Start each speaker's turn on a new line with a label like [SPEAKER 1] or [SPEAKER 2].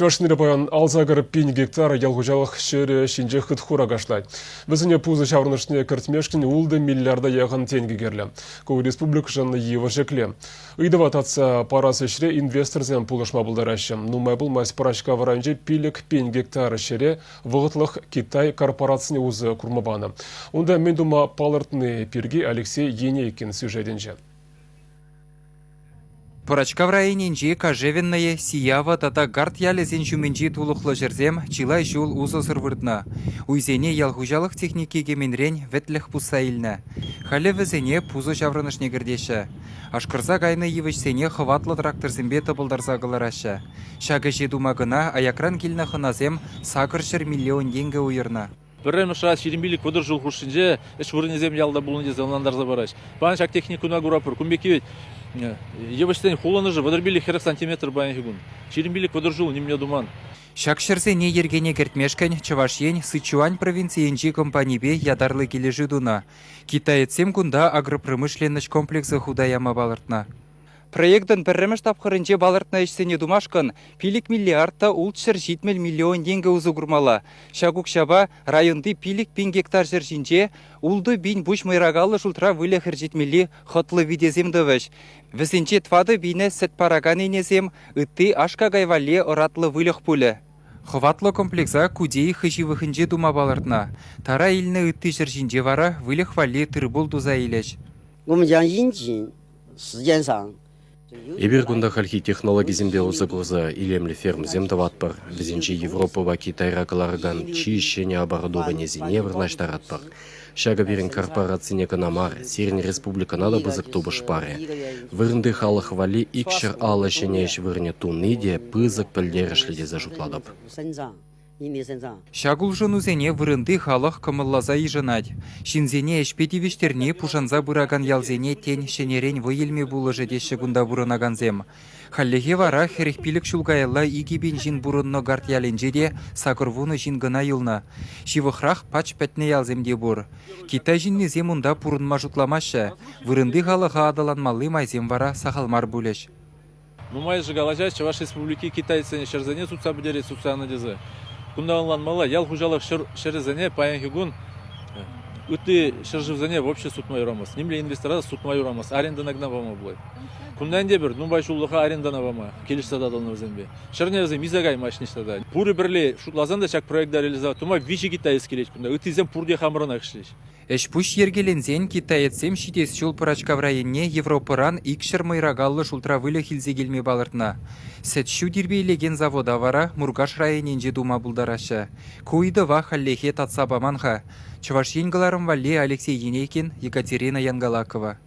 [SPEAKER 1] Чӑваш Енре паян 68 пин гектар ял хуҫалӑх ҫӗрӗ ҫинче хыт-хура кашлать. Вӗсене пусӑ ҫаврӑнӑшне кӗртмешкӗн ултӑ миллиарда яхӑн тенкӗ кирлӗ. Ку республикӑшӑн йывӑр ҫӗклем. Ыйтӑва татса парас ӗҫре инвесторсем пулӑшма пултараҫҫӗ. Нумай пулмасть Пӑрачкав районӗнче 5 пин гектар ҫӗре вӑхӑтлӑх Китай корпорацине усӑ курма панӑ. Унта мӗн тума палӑртни пирки Алексей Енейкин сюжетӗнче.
[SPEAKER 2] Пӑрачкав районӗнчи Кожевенное, Сиява тата Гарт ялӗсен ҫумӗнчи тулӑхлӑ ҫӗрсем чылай ҫул усӑсӑр выртнӑ. Уйсене ял хуҫалӑх техники кӗменрен вӗтлӗх пусса илнӗ. Халӗ вӗсене пусӑ ҫаврӑнӑшне кӗртеҫҫӗ. Ашкӑрса кайнӑ йывӑҫсене хӑватлӑ тракторсемпе тӑпӑлтарса кӑлараҫҫӗ. Ҫак ӗҫе тума кӑна аякран килнӗ хӑнасем 800 миллион тенкӗ уйӑрнӑ.
[SPEAKER 3] Пӗрремӗш раз 25-30 ҫул хушшинче ӗҫ вырӑнӗсем ялта пулнӑ тесе ӑнлантарса параҫ. Паян ҫак техникӑна куратпӑр. Кун пекки вӗт йывӑҫсен хулӑнӑшӗ 35-40 сантиметр паянхи кун. 25-30 ҫул нимне туман.
[SPEAKER 2] Ҫак ҫӗрсене йӗркене кӗртмешкӗн Чӑваш Ен Сычуань провинцийӗнчи компанипе ятарлӑ килӗшӳ тунӑ. Китаецсем кунта агропромышленноҫ комплексӗ хута яма палӑртнӑ. Проектӑн пӗрремӗш тапхӑрӗнче палӑртнӑ ӗҫсене тумашкӑн 5 миллиард та 670 миллион тенкӗ усӑ курмалла. Ҫак укҫапа районти 5 пин гектар ҫӗр ҫинче 6 пин пуҫ мӑйракаллӑ шултра выльӑх ӗрчетмелли хӑтлӑ витесем тӑвӗҫ. Вӗсенче 4 пинӗ сӗт паракан ӗнесем, ытти аш-какай валли ӑратлӑ выльӑх пулӗ. Хӑватлӑ комплекса Кудеиха ҫывӑхӗнче тума палӑртнӑ. Тара илнӗ ытти ҫӗр ҫинче вара выльӑх валли тыр-пул туса илӗҫ.
[SPEAKER 4] Эпир кунта хальхи технологисемпе усӑ курса илемлӗ фермӑсем тӑватпӑр, вӗсенче Европӑпа Китайра кӑларакан чи ҫӗнӗ оборудованисене вырнаҫтаратпӑр. Ҫакӑ пирӗн корпорацине кӑна мар, сирӗн республикӑна та пысӑк тупӑш парӗ. Вырӑнти халӑх валли 250 ҫӗнӗ ӗҫ вырӑнӗ туни те пысӑк пӗлтерӗшлӗ тесе шутлатӑп.
[SPEAKER 2] Ҫак улшӑнусене вырӑнти халӑх кӑмӑлласа йышӑнать. Ҫынсене ӗҫпе тивӗҫтерни пушанса пыракан ялсене тен ҫӗнӗрен вӑй илме пулӑшӗ теҫҫӗ кунта пурӑнакансем. Хальлӗхе вара 45 ҫул каялла 2 пин ҫын пурӑннӑ Гарт ялӗнче те 80 ҫын кӑна юлнӑ. Ҫывӑхрах пач пӗтнӗ ялсем те пур. Китай ҫыннисем унта пурӑнма шутламаҫҫӗ. Вырӑнти халӑха аталанмалли майсем вара сахал мар пулӗҫ.
[SPEAKER 3] Нумайӑшӗ калаҫать, Чӑваш Республики китайцсене ҫӗрсене сутса пӗтерет, сутса янӑ тесе. Кунта ӑнланмалла, ял хуҫалӑх ҫӗрӗсене паянхи кун ытти ҫӗршывсене вообще сутма юрамасть. Нимле инвестора сутма юрамасть, арендӑна кӑна пама пулать. Кунта ӗнтӗ пӗр нумай ҫуллӑха арендӑна пама килӗшсе татӑлнӑ вӗсемпе. Ҫӗрне вӗсем илсе каймаҫҫӗ ниҫта та. Пурӗ пӗрле шутласан та ҫак проекта реализовать тума виҫӗ китаец килет кунта. Ыттисем пурте хамӑрӑнах ӗҫлеҫ.
[SPEAKER 2] Ӗҫ-пуҫ йӗркеленсен китаецсем ҫитес ҫул Пӑрачкав районне Европӑран 200 мӑйракаллӑ шултра выльӑх илсе килме палӑртнӑ. Сӗт-ҫу тирпейлекен завода вара Муркаш районӗнче тума пултараҫҫӗ. Ку ыйтӑва хальлӗхе татса паман-ха. Чӑваш Ен кӑларӑм валли Алексей Енейкин, Екатерина Янгалакова.